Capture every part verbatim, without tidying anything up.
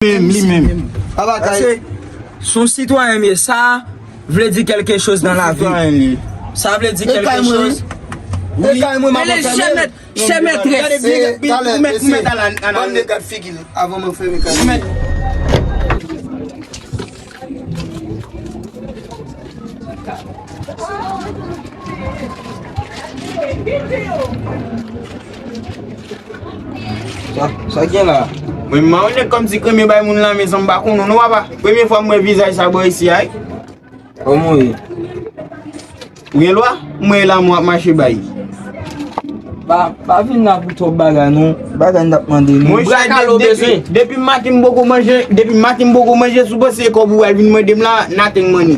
Menm, li menm. Papa kay. Se yon sitwayen m ye. Sa vle di quelque chose dans la vie. Sa vle di quelque chose. Wi. Rele chè mèt, chè mètrès. Ou mèt, ou mèt al an. Ban m gad figi l avan mwen fèmen kay. Sa, sa gen la? Mwen, m wè nèg kòmsi kremye bay moun la, men san m pa konnen non, papa. Premye fwa m wè vizaj sa bò isi a, wi. Kòman w ye? Ou gen lwa? M wè la, mwen ap mache bay. Pa, pa vin la pou twòp bagay, non. Bagay n t ap mande, non. Mwen, depi, depi maten m poko manje, depi maten m poko manje, si w panse kòb ou al vin mande m la, nothing money.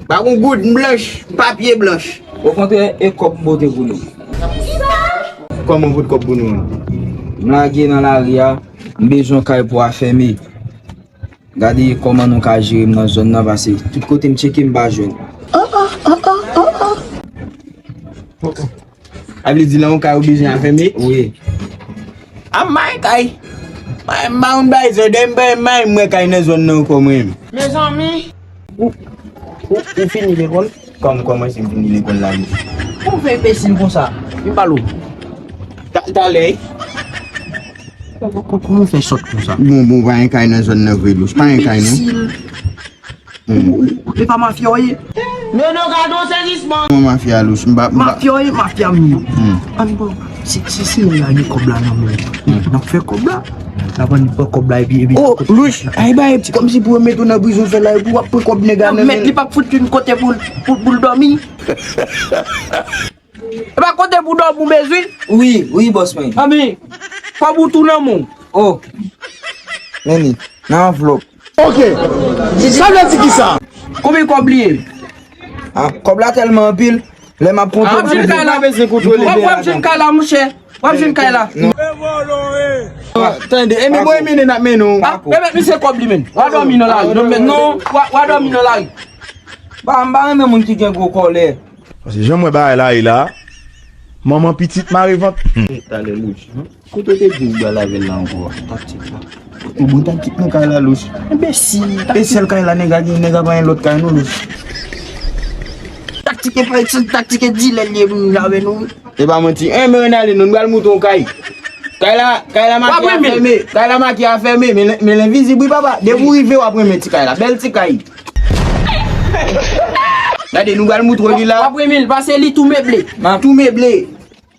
Pa gon goud blanch, papye blanch. Okontrè, e kòb m pote pou nou. Kòman w pote kòb pou nou an? M lage nan lari a, m bezwen kay pou afèmen. Gade kòman nou ka jere m nan zòn nan, pase tout kote m tcheke, m pa jwenn. A vle di la yon kay ou bezwen afèmen? Wi. A m pa gen kay. M pa, m pa konn bay zòn, dèyè m pa, m pa, m wè kay nan zòn nan ankò mwen menm. Mezanmi. Ou, ou, ou fini lekòl? Kòm, kòman si m fini lekòl la, wi? Ou fè enbesil konsa? M pale w. Ta, talè. Kòman, kòman w fè sòt konsa? Bon, bon, pa gen kay nan zòn nan vre, Louch. Pa gen kay, non. Enbesil. Hmm. Ou, ou, e pa mafya w ye? Nono, gade yon sezisman. Kòman mafya, Louch? M pa, m pa. Mafya w ye, mafya m ye. Hmm. Ann bon, si, si, si nèg la gen kòb la nan men l, hmm, n ap fè kòb la. N ap ann pran kòb la epi, epi. Oh, Louch, ay bay, kòmsi pou yo mete w nan prizon fè la, epi w ap pran kòb nèg la nan men l. Mèt, li p ap fout youn kote pou l, pou, pou l dòmi. E pa kote pou dòmi ou bezwen? Wi, wi, bòs mwen. Anben, kòb ou tou nan men w. Oh. Men li, nan anvlòp. Ok. Sa vle di kisa? Konbyen kòb li ye? Ah, kòb la tèlman anpil, lè m ap konte. W ap jwenn kay la. W ap, w ap jwenn kay la, monchè. W ap jwenn kay la. Non. Ah, tande, e men bon, e mennen n ap mennen w. Ah, remèt misye kòb li, men. W a dòmi nan lari. Non, men non, w a, w a dòmi nan lari. Ba, m pa renmen moun ki gen gwo kòlè. Paske jan m wè bagay la ye la, manman pitit mare vant. Hmm. Talè Louch. Kote w te di w pral avè l la ankò a? Taktik la. Ou bon taktik nan kay la, Louch. Enbesil. E sèl kay la nèg a gen, nèg a pa gen lòt kay non, Louch. Taktik e pa, taktik e dilè l ye pou nou avè nou. E pa manti. Enben ann ale non, nou pral moutre w kay. Kay la, kay la make a fèmen. Kay la make a fèmen, men, men l envizib wi papa. Depi w rive w ap renmen ti kay la. Bèl ti kay. Gade, nou pral moutre w li la. W ap renmen l, paske li tou meble. Tou meble.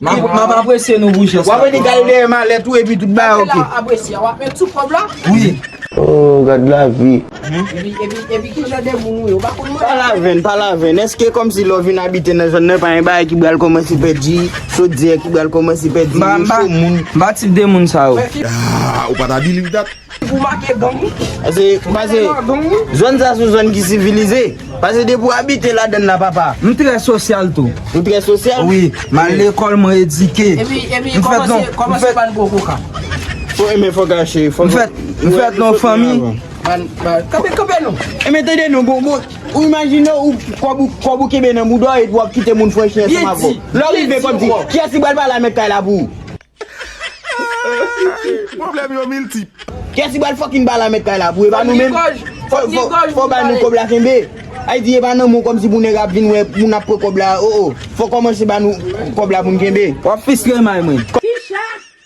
M ap, m ap apresye nou pou jès la. W ap di kay dèyè malèt ou epi tout bagay oke. Apresye, w ap met sou kòb la? Wi. Oh, gad lavi. Epi, epi, epi ki jan de moun ou ye? Ou pa konn mwen. Pa lavenn, pa lavenn. Èske kòmsi lè w vin abite nan zòn nan, pa gen bagay ki pral kòmanse pèdi, chodyè ki pral kòmanse pèdi, recho moun? M pa tip de moun sa yo. Ah, ou pa ta believe that? Pou make gang. Pase, pase, zòn sa se yon zòn ki sivilize. Pase depi w abite ladann la, papa. M trè sosyal tou. Ou trè sosyal? Wi, m al lekòl, mwen edike. Epi, epi, kòmanse, kòmanse ban gwo koka. Fò, enben fò kache, fò. M fèt, m fèt nan fanmi. Ban, ban, kanpe, kanpe non. Enben tande non, bon, bon, ou imajine ou, kòb ou, kòb ou kenbe nan bouda w epi w ap kite moun franchi ansanm avè w. Lè w rive kòmsi, kiyès ki pral pale a mèt kay la pou ou? Pwoblèm yo miltip. Kiyès ki pral fucking pale a mèt kay la pou e pa nou menm? Fò, fò, fò ba nou kòb la kenbe. Ay di e pa nan men w kòmsi pou nèg ap vin wè moun ap pran kòb la. Oh, oh. Fò kòmanse ba nou kòb la pou n kenbe. W ap fistre may mwen.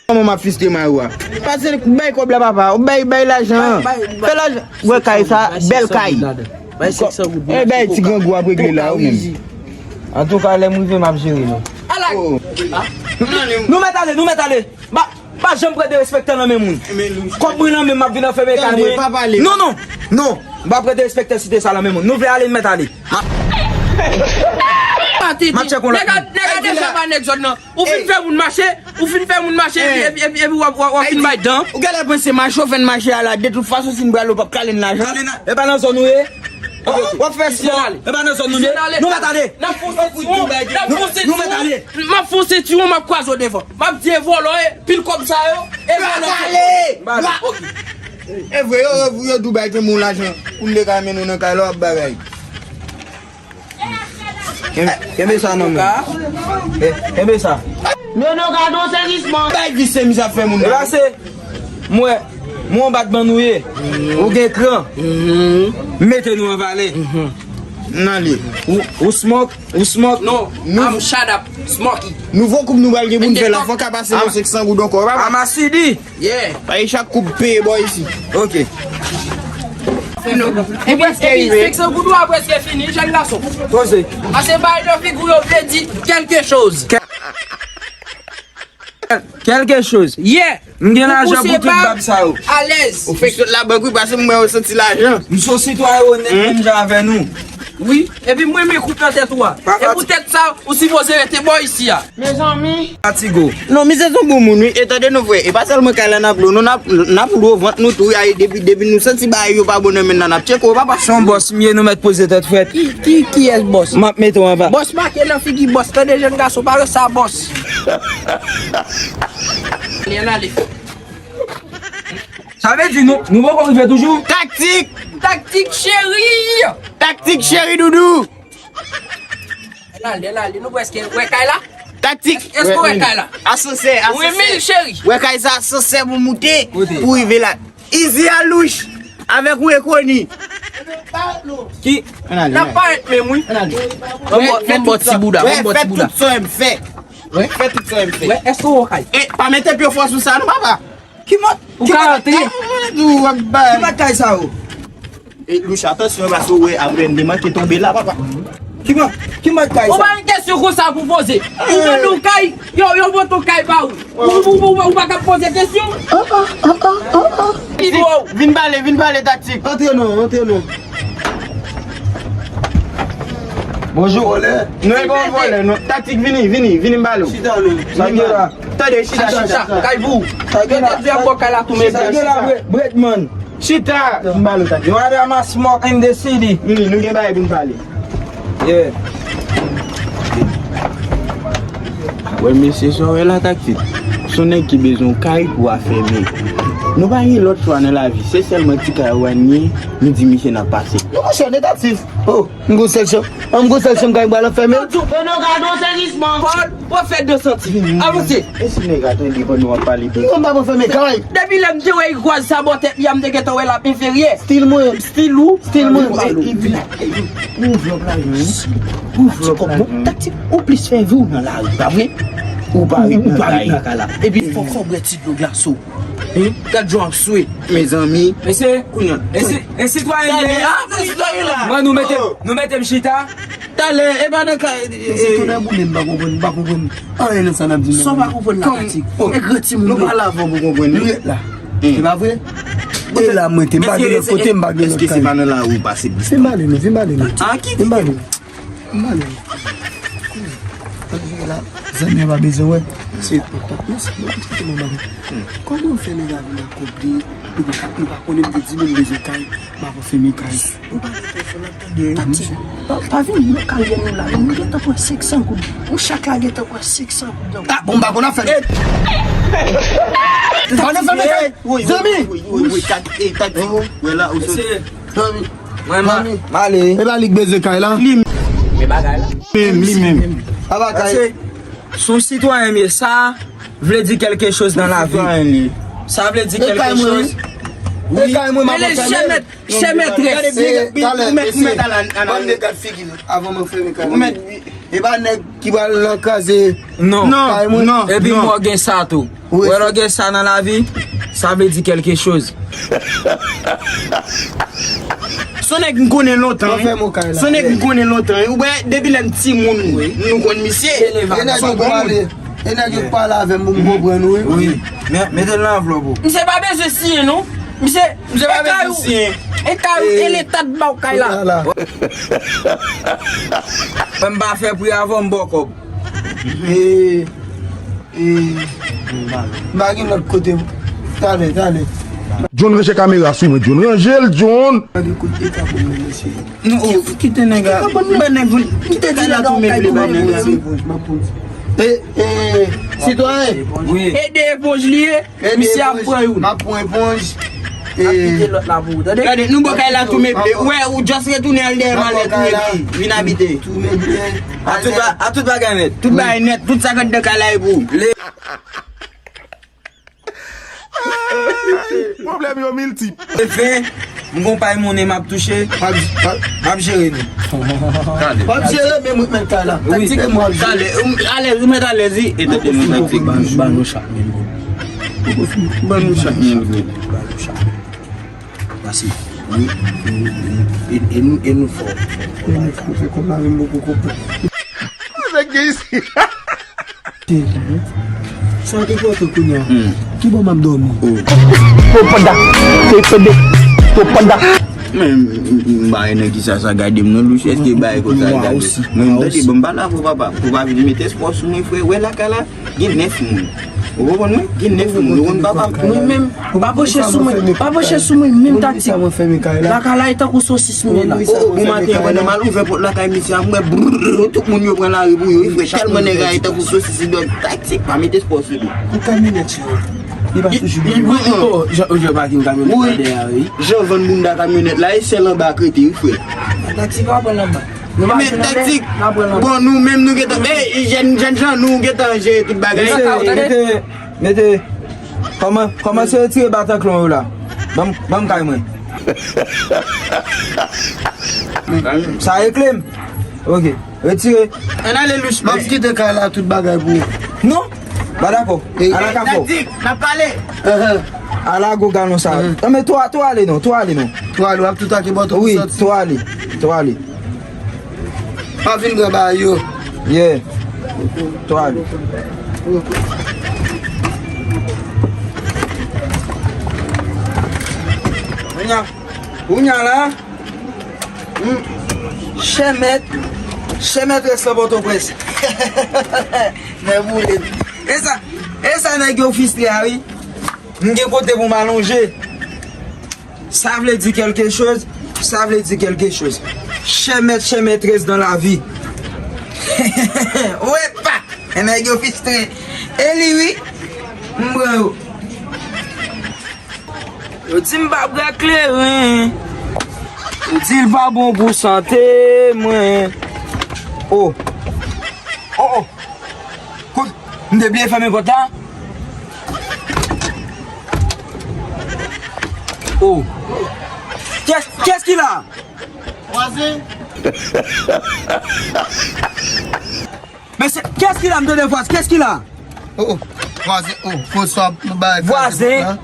Kòman m ap fistre may ou a? Pase bay kòb la papa. Bay, bay lajan an. Fè lajan. Wè kay sa, bèl kay. Bay senk san goud. Eh, bay ti grangou ap regle la ou menm. Antouka, lè m rive, m ap jere nou. Ala! Oh. Nou mèt ale, nou mèt ale. M pa, m pa janm pran derespektan nan men moun. Kòb mwen nan men m, m ap vin anfèmen kay mwen. Non, non, non. M pa pran derespektan site sa nan men moun. Nou vle ale, nou mèt ale. M ap tchèk yon lòt moun. Nèg a, nèg a deja ba nèg zòn nan. Ou fin fè moun mache, ou fin fè moun mache, epi, epi, epi w ap, w ap, w ap fin bay dan. Ou genlè panse mache w fè n mache a la, de tout fason si n pral ou p ap kale n lajan. E pa nan zòn ou ye? W ap fè sipò. E pa nan zòn nou ye? Nou mèt ale. N ap fè yon sentiwon, n ap fè yon sentiwon. M ap fè yon sentiwon, m ap kwaze w devan. M ap di e vòlò ye, pil kòb sa yo, e vòlò. Pale! Ok. E vre, yo, yo, yo di w bay kenbe yon lajan pou n te ka mennen w nan kay la, w ap bagay. Kenbe, kenbe sa nan men. Kenbe sa. Non, non, gade yon sezisman. Bay visye misye ap fè moun. E pase. M wè, m wè yon batman nou ye. Ou gen kran. M mete nou an valè. Nan li. Ou, ou smoke, ou smoke. Non, nou, I'm shut up, Smokey. Nouvo koup nou pral gen pou n fè la. Fò ka pase nou senk san goud ankò, papa. Amasidi. Yeah. Paske chak koup peye bò isi. Ok. Epi, epi senk san goud ou a prèske fini, jèn gason. Poze. Pase bay nan figi w yo vle di quelque chose. Quelque chose. Yeah. M gen lajan pou tout bab sa yo. Alèz. Ou fèk sot labank wi, pase m wè ou santi lajan. M se yon sitwayen onèt menm jan avè nou. Wi, epi m renmen koup nan tèt ou a. E pou tèt sa, ou sipoze rete bò isi a. Mezanmi. Fatigo. Non, misye se yon bon moun wi. E tande non frè, e pa sèlman kay la n ap lwe, non, n ap, n ap lwe vant nou tou wi. Depi, depi nou santi bagay yo pa bon nan men n, n ap tcheke w papa. Se yon bòs m ye, nou mèt poze tèt frèt. Ki, ki, kiyès bòs? M ap mete w anba. Bòs make nan figi bòs, tande jèn gason, pa rele sa bòs. Ann ale. Sa vle di nou, nou poko rive toujou? Taktik! Taktik cheri! Taktik cheri doudou! Ann ale, ann ale, nou prèske wè kay la? Taktik! Èske w wè kay la? Asansè, asansè. Wi, mil cheri. Wè kay sa, asansè pou moute, pou rive la. Izi a louch, avèk ou e koni. Ki? Ann ale, ann ale. N ap parèt menm wi. Ann ale. Ban m bò ti bouda, ban m bò ti bouda. Fè tout sa w fè. Fè tout sa w fè. Wè, èske w wè kay? E, pa mete pye fò sou sa non, papa. Ki mòd? Ou ka rantre. Ki mòd kay sa yo? E, louch, atansyon, paske w wè, apre n te manke tonbe la, papa. Ki mòd, ki mòd kay sa? Ou pa yon kesyon konsa pou poze. Ou mande yon kay, yo, yo pote yon kay ba ou. Ou, ou, ou, ou pa ka poze kesyon? Vin pale, vin pale, Taktik. Antre non, antre non. Bonjou. Vòlè. Nou e pa yon vòlè, non. Taktik, vini, vini, vini m pale w. Chita non. Sa gen la. Tande, chita, chita. Kay pou ou. Sa gen la. Yo te di ap bò kay la tou, men sa gen la, Bretman. Chita. M pale w, Taktik. Yo, Adama smoke in the city. Vini, nou gen bagay pou n pale. Yeah. Wè mesye, sa w wè la, Taktik. Se yon nèg ki bezwen yon kay pou afèmen. Nou pa gen lòt chwa nan lavi. Se sèlman ti kay ou a n gen, nou di misye n ap pase. Non, monchè, negatif. Oh, m gon sèl chanm. An m gon sèl chanm kay m pral anfèmen. Yo, non, gade yon sezisman. Pòl, pòl fè de santi. Avanse. E si nèg a tande pandan w ap pale? Piga m pa pran fèmen kay. Depi lè m te wè Igwaz sa bò tèt li a, m te gentan wè l ap enferyè. Stil mwen. Stil ou? Stil mwen. Ou vlòg la jwenn. Ou vlòg la jwenn. Taktik, ou plis fè vi w nan lari, pa vre? Ou pa ret nan kay la. Epi fò, fò bwè ti dlo glaso. Gad jan w ap swe. Mezanmi. Mesye, kounye a. E si, e sitwayen li ye? Mwen, nou mete, nou mete m chita. Talè, e pa nan kay. Se tou nan boule, m pa konprann, m pa konprann. Anyen nan sa n ap di, men. Sa w pa konprann la, Taktik. E gran timoun nou pale avè w pou konprann. Nou ret la. E pa vre? E la mwen te, m pa gen lòt kote, m pa gen lòt kay. Èske se pa nan lari ou pase? Vin pale nou, vin pale nou. Vin pale nou. Vin pale nou. Zanmi an pa bezwen wè. Se, non, se, non, se, non, bagay. Kòman w fè nèg la vin akonpli? Nou pa, nou pa konnen, m te di nou m bezwen kay, m ap fèmen kay. Ou pa gen telefòn nan, tande. Taktik. Pa, pa vin nan karyè nou la, non. Nou gentan pran senk san goud. Yon chak la gentan pran senk san goud nan. Ah, bon, m pa konn afè. Pa nan fèmen kay. Zanmi. Wi, wi, wi, Taktik, Taktik. Wè la, ou sot. Zanmi. Mwen, m ale. E pa li k bezwen kay la? Li menm. Li menm. Apa kay? Se yon sitwayen m ye, sa vle di quelque chose dans la vie. Sa vle di quelque chose. Wi. E kay mwen, m ap fèmen. Chè mèt, chè mètrès. Gade, ou mèt, ou mèt al an, an, an. Ban m gad figi l avan mwen fèmen kay mwen. Ou mèt. E pa nèg ki pral nan kraze. Non. Non, kay mwen. Non. Epi mwen gen sa tou. Ou wè lè w gen sa nan lavi, sa vle di quelque chose. Se yon nèg m konnen lontan, wi. Se yon nèg m konnen lontan, wi. Ou wè, depi lè m timoun, nou konn misye. Se yon bon moun. E nèg yo k pale avè m pou m konprann ou, wi. Wi. Men, mete l nan anvlòp ou. Misye pa bezwen siyen, non. Misye, misye pa bezwen siyen. E kay ou, e leta t ba w kay la. Mwen m pa fè pri avan m ba w kòb. E, e, m pa gen lòt kote. Talè, talè. John, ranje kamera sou mwen, John. Ranje l, John. Pa gen kote e ka bon, men mesye. Non, oh, kite nèg la. Ban nèg vin. Kite kay la tou meble, ban nèg la. E, e, sitwayen. Wi. E de eponj li ye. Misye ap pran youn. M ap pran eponj. Ap kite lòt la pou ou, tande? Gade, nou bò kay la tou meble. Ou wè, ou just retounen al dèyè malèt ou epi vin abite. Tou meble. A tout ba-, a tout bagay nèt. Tout bagay nèt. Tout sa k anndan kay la e pou ou. Pwoblèm yo miltip. Efe, m gon pay monnen m ap touche, m ap, m ap, m ap jere nou. Tande. W ap jere, men mwen k mèt kay la. Wi. Taktik mwen ap jere. Tande, m alèz, ou mèt alèz, wi. E tande nou taktik. Ban, ban nou chak mil goud. Ban nou chak mil goud. Ban nou chak. Pase. Wi, wi, wi. E, e nou, e nou fò. E nou fò, fè kòb la vin bon pou kòb. Nèg gen isi. Sa te pote kounye a. Hmm. Ki bò m ap dòmi? Oh. Topanda. Topanda. Topanda. Men, m, m, m pa wè nan kisa sa gade m non, Louch, èske bagay konsa gade? Men m tande, bon, m pa la pou papa, pou pa vin met espò sou mwen, frè, wè lakay la, gen nèf moun. Ou konprann mwen? Gen nèf moun, ou konn papa. Mwen menm, pa pwoche sou mwen, pa pwoche sou mwen, menm taktik. Lakay la e tankou sosis mwen la. Oh, oh, bon maten, mwen nan m al ouvè pòt lakay misye a, m wè, brrr, tout moun yo pran lari pou yo, wi, frè, tèlman nèg la e tankou sosis, li dòmi, taktik, pa met espò sou li. Pou kamyonèt yo. Li pa toujou byen. Wi, wi, wi. Oh, Jean, Jean pa gen kamyonèt la dèyè a, wi. Jean vann bounda kamyonèt la, e sèl anba k rete, wi, frè. Taktik pa pran anba. Men taktik, bon, nou menm nou gentan, e, jèn, jèn jan nou gentan jere tout bagay. Mete, mete, mete, kòman, kòmanse retire bataklon yo la. Ban m, ban m kay mwen. Sa e kle m. Ok. Retire. Ann ale Louch. M ap kite kay la tout bagay pou ou. Non. Pa dakò. Ala ka fò. Taktik, n ap pale. Ala gwo galon sa. Non, men tou, tou ale non, tou ale non. Tou ale, w ap tou take bò tou. Wi, tou ale. Tou ale. Pa vin pran bagay yo. Yeah. Tou ale. Kounya, kounya la. Hmm. Chè mèt, chè mètrès lan Pòtoprens. Nèg boule. E sa, e sa nèg yo fistre a wi. M gen kote pou m alonje. Sa vle di quelque chose, sa vle di quelque chose. Chè mèt, chè mètrès dans la vie. Wepa! E nèg yo fistre. E li wi. M pran yo. Yo di m pa bwè kleren. Yo di l pa bon pou sante mwen. Oh. Oh, oh. Kout, m te bliye fèmen pòt la. Oh. Qu'est-ce, qu'est-ce qu'il a? Vwazen. Mesye, qu'est-ce qu'il a? M tande vwaz, qu'est-ce qu'il a? Oh, oh. Vwazen, oh, fò sa, m bay. Vwazen.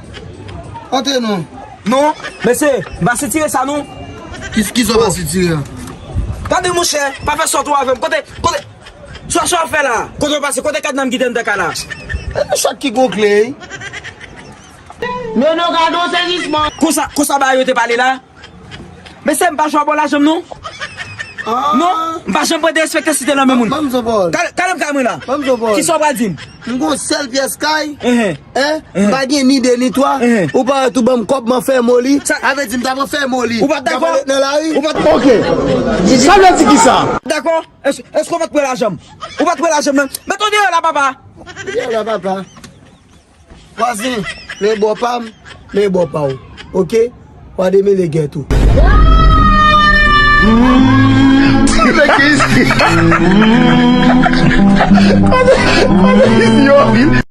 Antre non. Non, mesye, m pa sitire sa non. Ki, ki sa w pa sitire a? Tande monchè, pa fè sòt ou avè m. Kote, kote, sa, sa w ap fè la? Kote w pase? Kote kadna m kite anndan kay la? E nou chak ki gon kle. Nono, gade yon sezisman. Konsa, konsa bagay yo te pale la? Mesye, m pa jwe a bò lajan m non. Ah. Non, m pa janm pran derespekte site nan men moun. Ban m sa pawòl. Kale, kale m kay mwen la. Ban m sa pawòl. Kisa w pral di m? M gon sèl pyès kay. Ehe. Hein? Ehe. M pa gen ni de ni twa. Ehe. Ou pa wè tou ban m kòb, m anfèmen w li. Sa vle di m t ap anfèmen w li. Ou pa t dakò? Nan lari. Ou pa t... Ok. Sa vle di kisa? Dakò? Èske, èske w pa t pran lajan m? Ou pa t pran lajan m nan? Mete w deyò la, papa. Deyò la, papa. Vwazen, men bò pa m, men bò pa w. Ok? W a demele gèt ou.